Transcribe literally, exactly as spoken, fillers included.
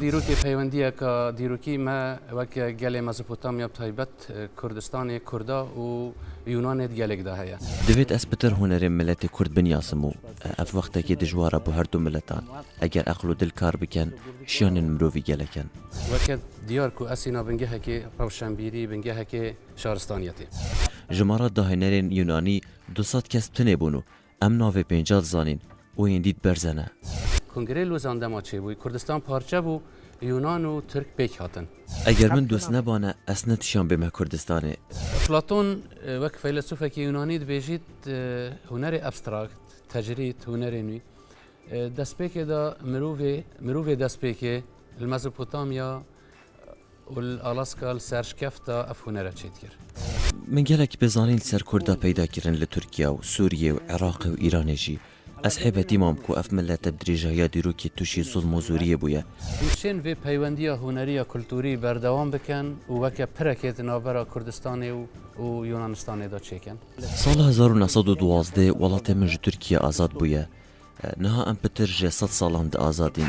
Dîrokê peywendiyeka dîrokî me wek gelê Mezopotamya, bi taybet, e, Kurdistanê, Kurda û Yunanê di gelek de heye. Divêt ez pitir hunerên miletê Kurd binyasim û ev wextekê dijwar e bo her du miletan. Eger eql û dil kar bikin, şiyanên mirovî gelek in. Weke diyar ku ez hîna bingehekê rewşenbîrî, bingehekê şaristaniyetê. Ji me re dahinerên Yunanî du sed kes tinê bûn û em navê pênca dizanîn û yên dî di berze ne. Kongrê Lozan dema çêbûyî, Kurdistan parçe bû, Yunan û Tirk pêk hatin. Eger min dost nebane, ez nedişan bême Kurdistanê. Eflaton, e, wek feylesûfekî Yunanî dibêjît, e, hunerê abstrakt, tecrîd, hunerê nû. E, destpêkê de mirovê, mirovê destpêkê li Mezopotamya û li Alaska li ser şkefta ev hunere çêdikir. Min gelek pêzanîn li ser Kurda peyda kirin li Tirkiye û Sûriye û Iraqê û Îranê jî. Ez hêbetî mam ku ev milete bi dirêjahiya dîrokê tûşî zulm û zoriyê bûye. Em dişên vê peywendiya hunerî ya kulturî berdewam bikin û weke pirekê di navbera Kurdistanê û, û Yunanistanê de çêkin. Sala hezar û neh sed û duwazdeh welatê min ji Tirkiye azad bûye. Niha em pitir ji sed salan di azadîn.